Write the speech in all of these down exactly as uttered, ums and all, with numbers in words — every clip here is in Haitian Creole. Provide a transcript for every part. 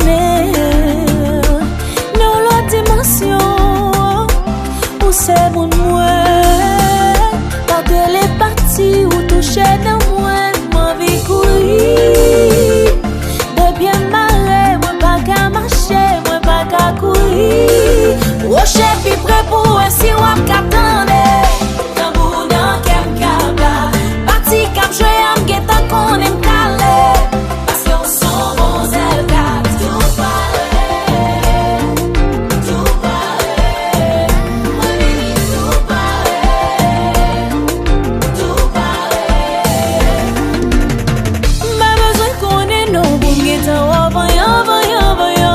Nan yon lòt dimansyon, ou se moun mwen. Pa telepati, ou touche nan mwen, m anvi kouri. De pye m mare, mwen pa ka mache, mwen pa ka kouri. Pwoche pi pre pou wè si w ap ka tande. Tanbou nan kè m ka bat. Pati k ap jwe a, m gentan konnen m k ale. Paske w se yon bon zèl kat. Tou pare, tou pare. Mwen vini tou pare, tou pare. M pa bezwen konnen non pou m gentan wè w vanyan, vanyan, vanyan.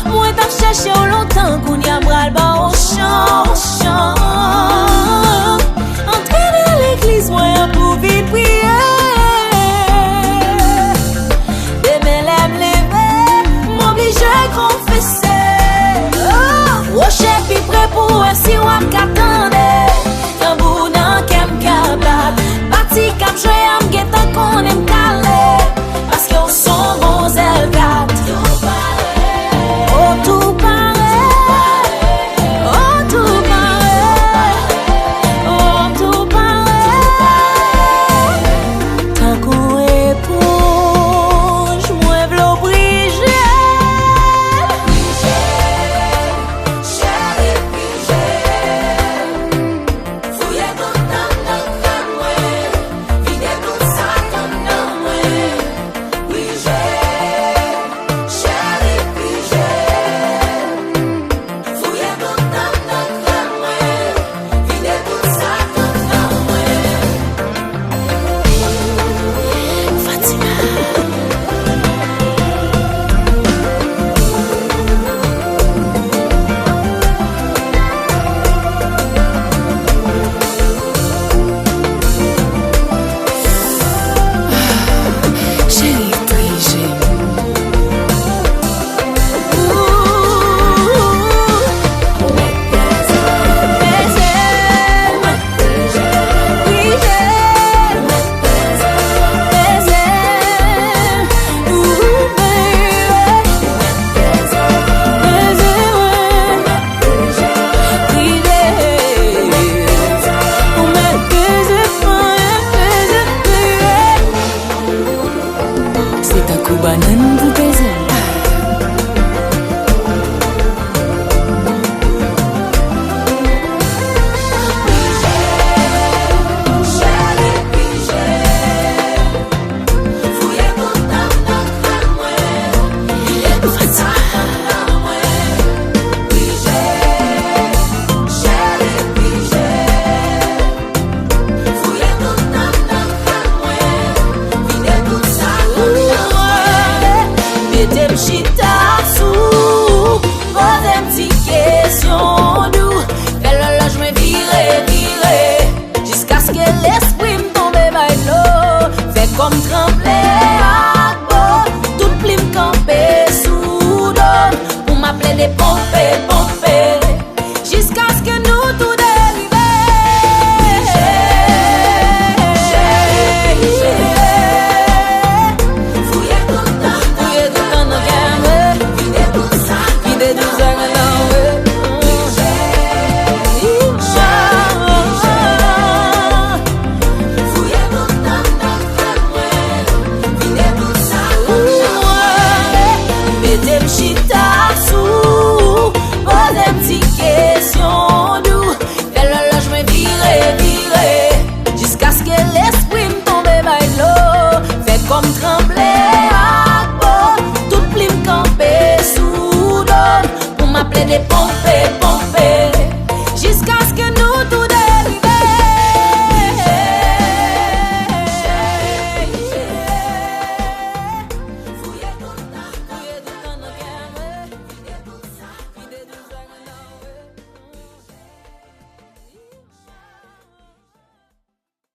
Mwen t ap chèche w lontan, kounye a m pral ba w chan, chan. Antre nan legliz mwen an pou vin priye. Demen lè m leve, m oblije konfese. Oh, pwoche pi pre pou wè si w ap ka tande. Tanbou nan kè m ka bat. Pati k ap jwe a, m gentan konnen m k ale. Paske w se yon bon zèl kat. Tou pare. Oh, tou pare. Oh, tou pare. Oh, tou pare. Tankou eponj, mwen vle w prije. Cheri, prije. Fouye tout anndan kè mwen, vide tout sa k anndan mwen. Prije, cheri, prije. Fouye tout anndan kè mwen, vide tout sa k anndan mwen. Fatima. Cheri, prije. Se tankou bannann pou peze. Mete m chita sou, poze m ti kesyon dou. Fè lòlòj mwen vire, vire, jiskaske lespri m tonbe bay dlo. Fè kò m tranble ak bo, tout plim kanpe sou do m. Pou m ap plede ponpe, ponpe.